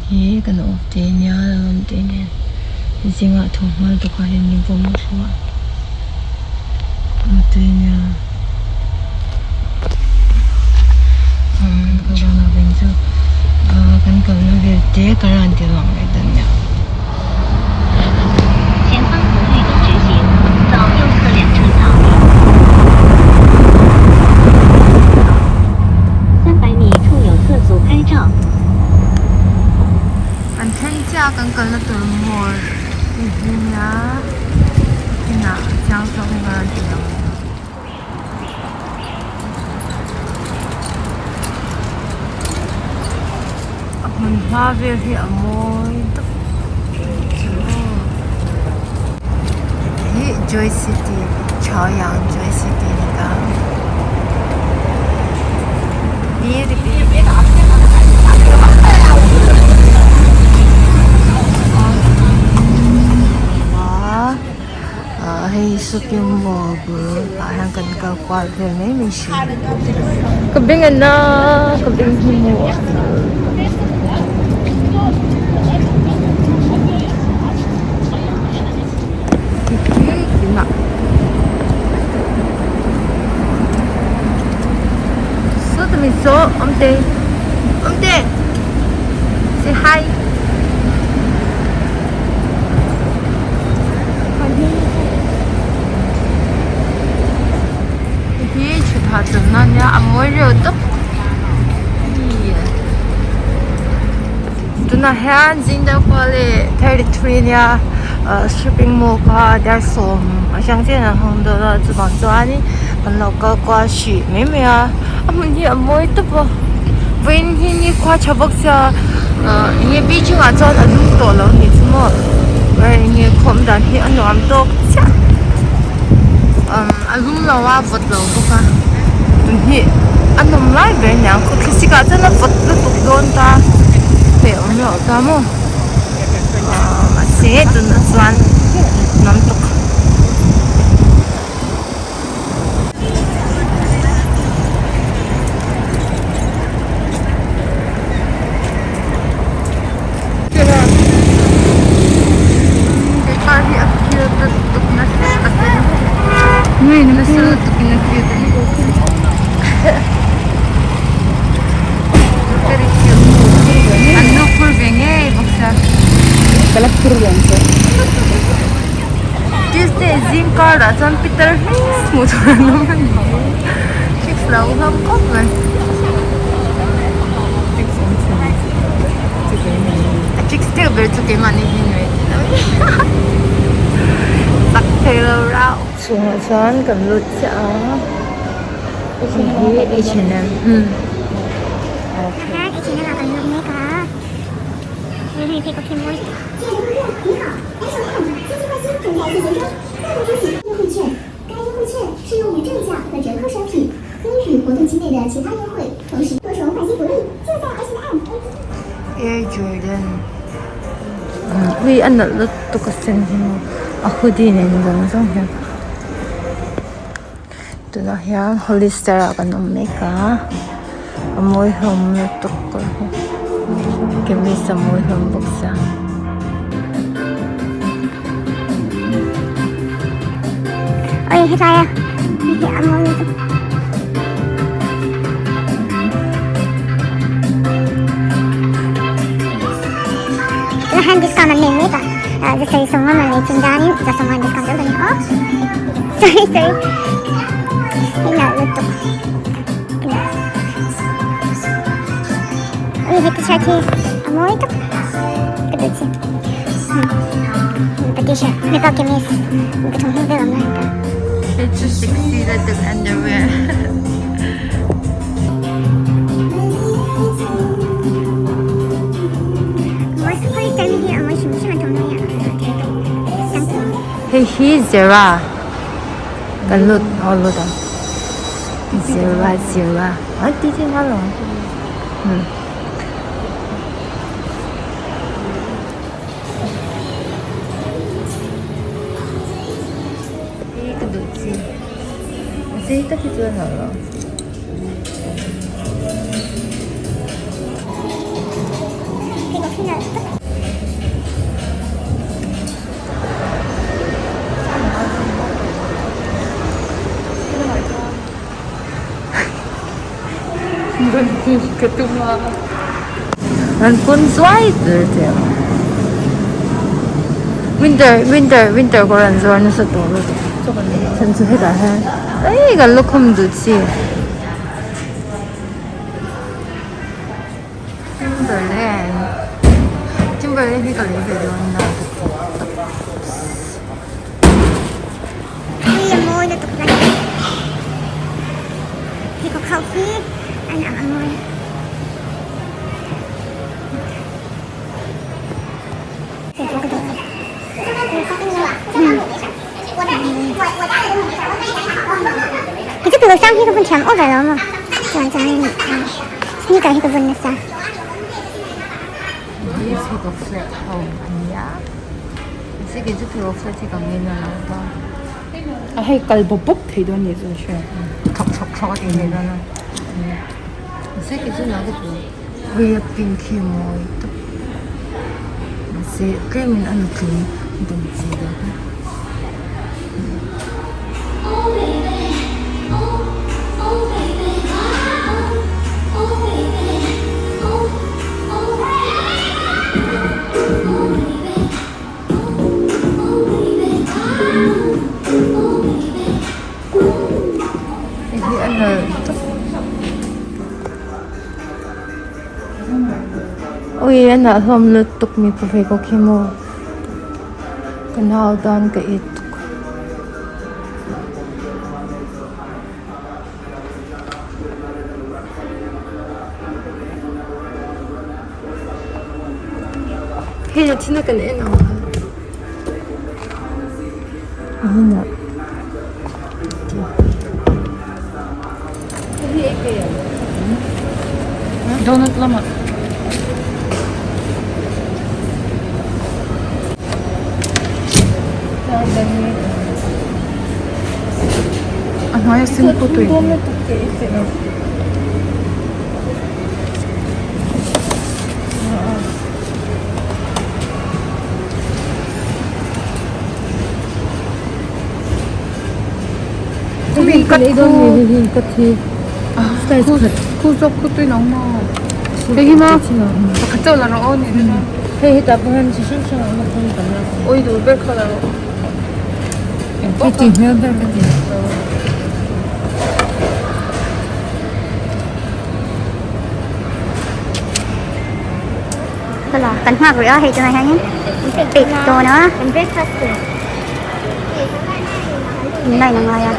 Hi kan awk te nia la awm te nen zingah tho hma lutuk ah hian min pawm thlu a awm te nia umm ka bang ah veng chu ahh kan kalna vel te ka rawn ti lang leh dawn nia. An thleng chiah a kan kalna tur mall hei hi nia inah chiang zawk in ka rawn ti lang leh ang. A hmun hma vel hi a mawi deuh chu hi Joy City Chaoyang Joy City a ni ta. Ahh hei shopping mall bul ah hian kan kal kual vel mai mai si ka beng a na ka beng hi maw Saw mi saw awmte awmte say hi. Hi thutha chawlhna ania a mawi reuh tawp tunah hian zing deuh kual leh 33 ania ah shopping mall kha dar sawm atang chiah in an hawng dawn a chuvang chuanin kan lo kal kual hrih mai mai a a hmun hi a mawi tawp a vawiin hi nikhua tha bawk sia ah enge beijing ah chuan a lum tawh lo a nih chu maw enge khawm dan hi a nuam tawk chiah umm a lum lo a vawt lo bawk a tun hi a nawm lai ber a niang khaw thlasik ah chuan a vawt lutuk dawn ta peih awm loh ta maw ah mahse tunah chuan nuam tawk. Tuesday zing kar ah chuan pitar hmel hmuh tur an awm a ni fix lo hlawm khawp mai a chicks deuh ber chu keimahni hi ni mai thei lo chak thei lo rau. Chhungah chuan kan lut chiah a hei hi H and M Air Jordan ui a nalh lutuk a sen hi maw a hoodie nen zawng zawng hian tunah hian Hollister ah kan awm mek a a mawi hlawm lutuk kawr hi kamis a mawi hlawm bawk sia. Ôi hetlai a hei a mawi lutuk. Tuna hian discount an nei mek a za sarih sawmnga man lei chin danin za sawmnga discount deuh dawn a ni aw sorry sorry hei nalh lutuk ui he t-shirt hi a mawi tak ka duh chi mipa t-shirt mipa kamis mipa thawmhnaw vel awm na a ni ta. Hei chu sexy lutuk underwear. Hei hi Zara kan lut aw lut ang Zara Zara a ti thei nghal lo ang Hei ka duh chi a sei tak hi chu a nalh lo. Ka tum a. An kun zuai tur che. Winter winter winter kawr an zuar nasa tawh lutuk. Chhan chu hetah hian ei kan lukhum duh chi. Timberland Timberland hi ka lei ve dawn na ka ti tawp. Hei a mawi lutuk a ni. Pheikhawk ho hi an ang a mawi. Pheikhawk ka duh a ni. Hei chu pillow sang hi ka bun thiam over lo maw chuan chuan sneaker hi ka bun nasa. Hi pheikhawk flat ho a nia. Mahse kei chu pheikhawk flat hi ka ngaina lo va. A hei kal bawp bawp thei dawn nih chu a hria. Thawk thawk thawk a ti thei dawn a. Mahse kei chu nau ka pu. Hei a pink hi a mawi tawp. Mahse tlemin a nutling bun chi deuh hlek. Hei hi a nalh tawp. Awii a nalh hlawm lutuk mipa pheikhawk hi maw ka nau tan ka it tuk. Hei a thina kan en ang kha Donut lamah. A hnuaia simple tui. Khu zawk khu tui lo maw? Hei hi maw? Pakhat chauh la rawh aw ni te chuan. Hei hetah pawh hian chi hrang hrang a awm a khawn tam a. Ui duh ber kha la rawh. Hei tui hmel ber ka ti. Kala kan nghak rih a hei tunah hianin pek dawn a kan breakfast tur in line a ngai a.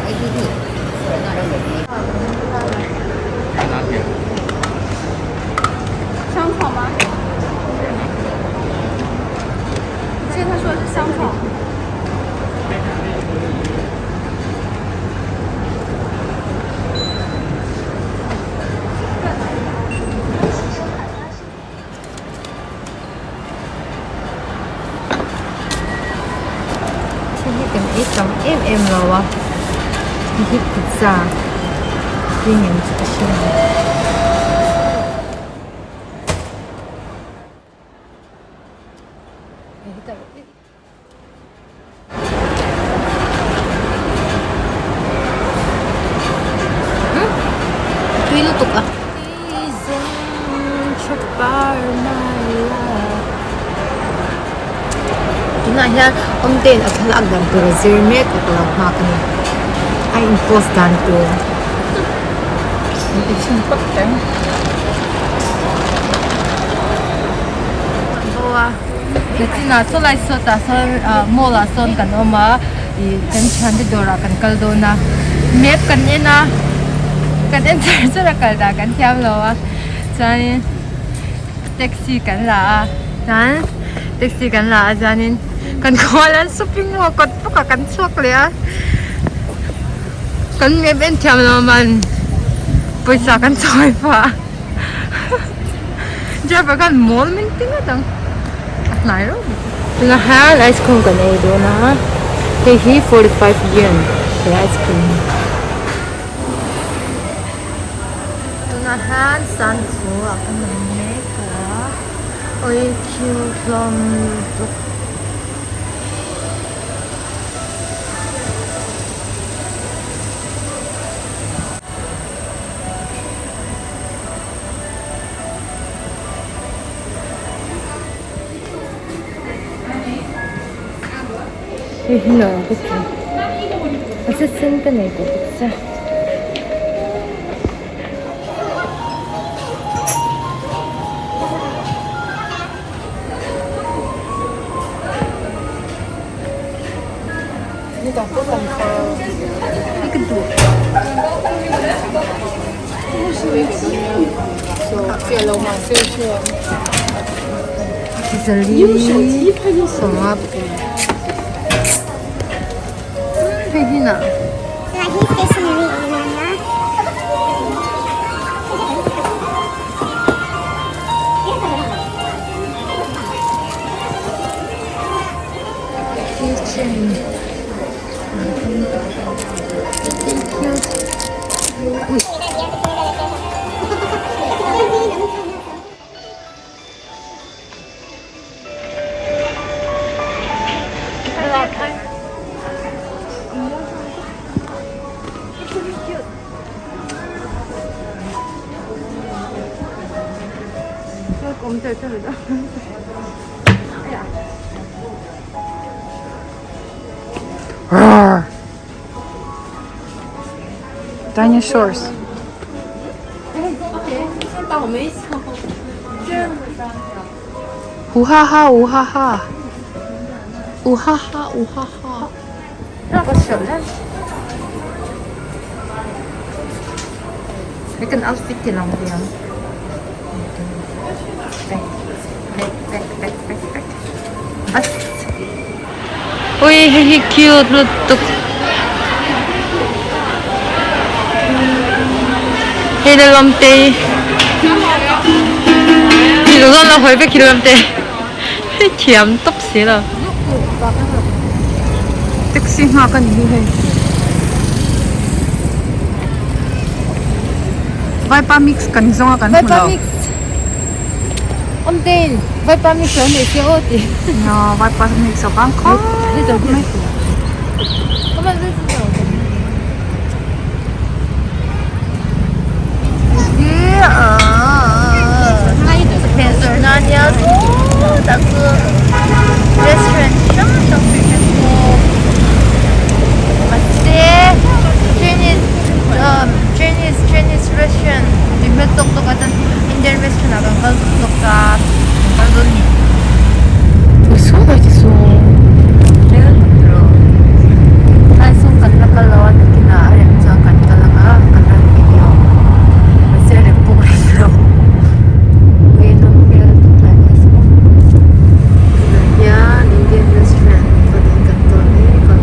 Thil hi kan ei tam em em lo a hei hi pizza tui ngem chu ka hre lo. Tui lutuk a. Tunah hian awmtein a thlalak dan tur a zir mek a ka lo nghak a ni. A in post dan tur. Nachinah saw lai saw tah sawn ah mall ah sawn kan awm a ih kan thiante dawrah kan kal dawn a map kan en a kan en char char a kal dah kan thiam lo a chuanin taxi kan la a chuan taxi kan la a chuanin kan khual a shopping mall kawt bawk ah kan chhuak leh a kan map en thiam lo man pawisa kan chawi phah a. Driver khan mawl min ti ngawt ang a hnai reuh bawk. Tunah hian ice cream kan ei dawn a hei hi 45 yen he ice cream hi. Tunah hian sanchu ah kan awm mek a oi cute hlawm lutuk. Hei hi nuam ka ti. A se sen ka nei tawh bawk sia. Hei ka duh. Zali sawma hei hi na. Keychain cute. Dinosaurs. 五哈哈五哈哈，五哈哈五哈哈。 Hei kan outfit ti lang ve ang. Back back back back back back. Bas. Ui hei hi cute lutuk. Hei la lam te. Khi lo zawn lo hawi vek khi lam te. Hei thiam tawp si lo. Taxi nghak a ni hi hei. Vaipa mix kan zawng a kan hmu lo. Vaipa mix. Awmtein vaipa mix lo nei se aw ti. No, vaipa mix a vang khawp mai. Thaisung kan la kal lo a nakinah a rem chuan kan kal ang a kan rawn video mahse a rem pawh reng lo ui nawm hmel tuk lai kha saw tunah hian Indian restaurant pawhin kan kal mek a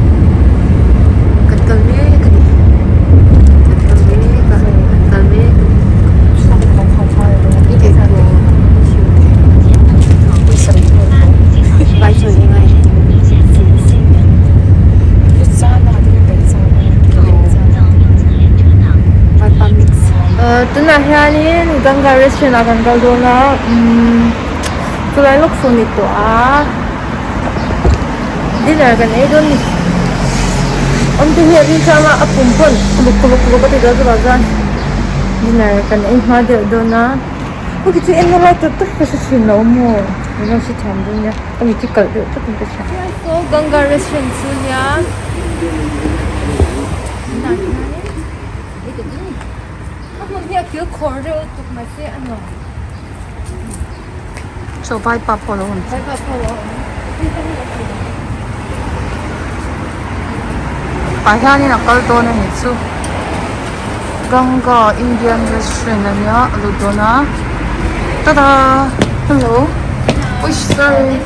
kan kal mek a ni kan kal mek a kan kal mek a ni. Tunah hianin Ganga restaurant ah kan kal dawn a umm chulai lawk saw ni tawh a dinner kan ei dawn ni awmte hi a rin hrang a a pum pawn kuluk kuluk kuluk a ti dawn chuvang chuan dinner kan ei hma deuh dawn a. Hei chu en na lai tak tak ka hre thin lo maw min rawn hre thiam dawn nia ka mit hi kalh deuh tawp in ka hria. So Ganga restaurant chu nia tunah hianin ei ta dawn a ni a hmun hi a kil khawr reuh lutuk mahse a nuam. Chaw vaipa pawh a lo awm. Vaipa pawh a lo awm. Tah hianin a kal dawn a nih chu Ganga Indian restaurant a nia a lut dawn a tada hello ui sorry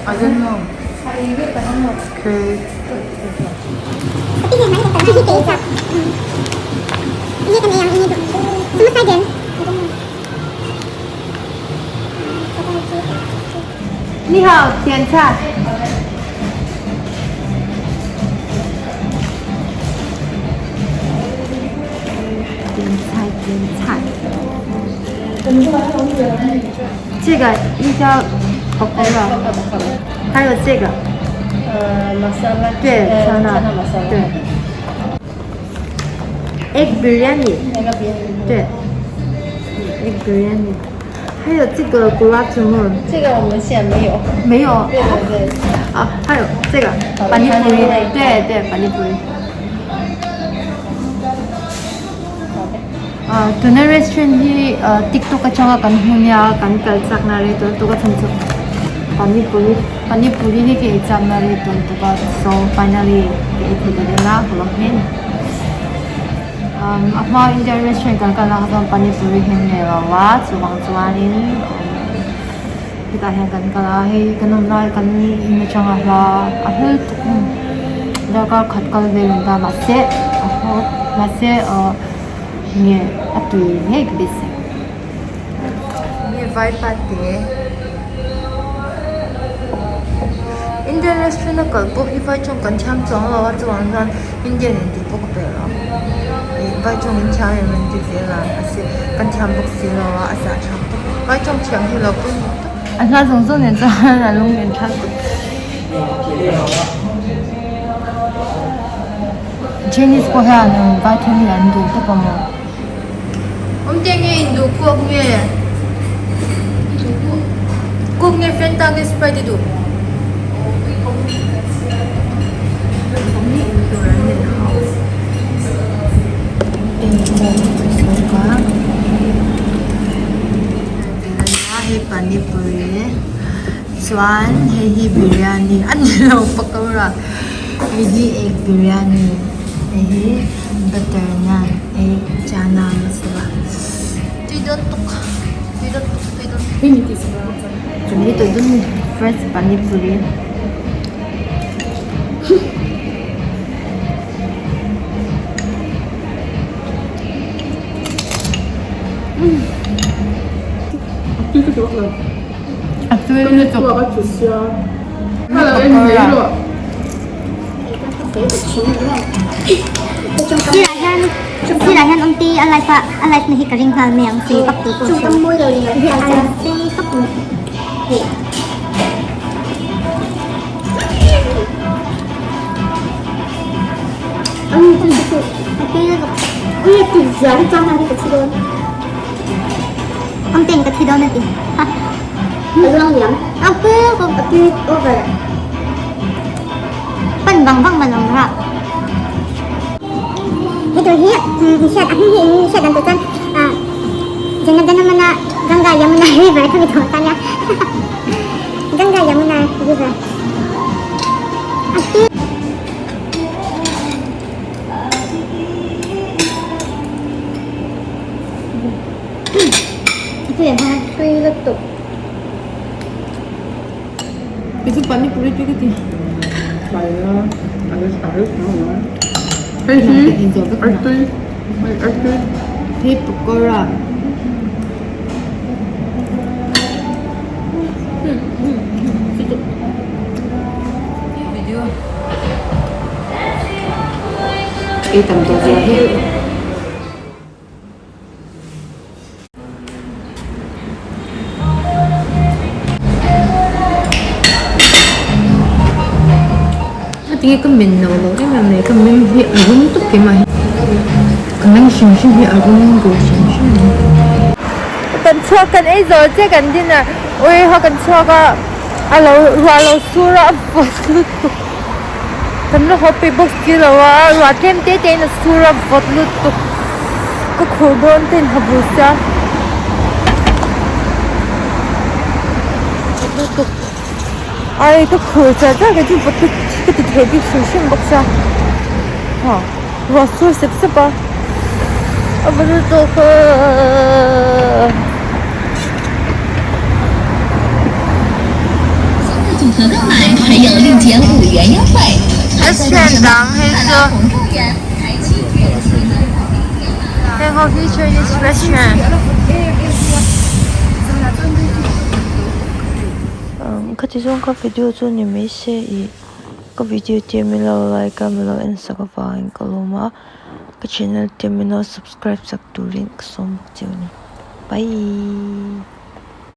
I don't know okay. 你好，点菜。点菜点菜。这个一椒宝宝了，还有这个。呃，玛莎拉。对，玛莎拉。对。Egg biryani。对。Egg biryani。还有这个 gulab jamun。 这个我们现在没有。 没有。 对对对。 啊，还有这个pani puri，对对pani puri。Ah tuna restaurant hi tiktok atanga kan hmu nia kan kal chak na rei tawn tuk a chhan chu pani puri pani puri hi ka ei chak na rei tawn tuk a so finally ka ei thei ta dawn a ka lo hmin umm a hma Indian restaurant kan kalna kha chuan pani puri hi an nei lo a chuvang chuanin hetah hian kan kal a hei kan awm lai kan in atanga hla a hel tuk a ni darkar khat kal vel an ta mahse a haw mahse ahh nge a tui ngei ka bise nge vaipa te Indian restaurant a kal pawh hi vai tawng kan thiam chuang lo a chuvang chuan Indian in tih pawh ka peih lo ih vai tawng in thiam em an ti zel a mahse kan thiam bawk si lo a a zahthlak tawp vai tawng thiam hi lo pawimawh tawp. A hla zawng zawng nen chuan a lung len thlak tawp. Chinese pawh hian vai thil hi an duh tawp a maw. Awmte nge in duh coke nge coke nge fanta nge sprite i duh. Hei pani puri chuan hei hi biryani a ni lo pakora hei hi egg biryani hei hi butter naan egg chana masala tui dawn tuk tui dawn tuk tui dawn tuk tui dawn fresh pani puri. Sirah hian sirah hian awm te a live a a live na hi ka ring nghal mai ang sei vak tur pawh sei vak Awm te ka thi dawn a ti Pan vang vang man awm rah. Hetur hi hriat a hming hi in hriat dan tur chuan ah Jana Gana Mana Ganga Yamuna River kha mi tawh ta nia Ganga Yamuna River a ti Kei chu pani puri tui ka ti. Hei pakora. Ei tam tawh zia hi. Tinge ka men no lo em em mai ka meng hi a rum tawp keimah hi ka meng hrim hrim hi a rum tur hrim hrim a ni. Kan chhuak kan ei zawh chiah kan dinner ui ha kan chhuak a a lo ruah lo sur a a vawt lutuk kan la haw peih bawk si lo a ruah tlem te te in a sur a vawt lutuk ka khur dawn te in ha bur sia vawt lutuk ai ka khur char char kei chu vawt lutuk ka ti thei bik hrim hrim bawk sia ha ruah sur sep sep a a vawt lutuk aaa. Restaurant dang hei chu heng ho hi Chinese restaurant khati zawng kha video chu ni mai se ih ka video te min lo like a min lo en sak avangin ka lawm a ka channel te min lo subscribe sak turin ka sawm bawk che a ni bye.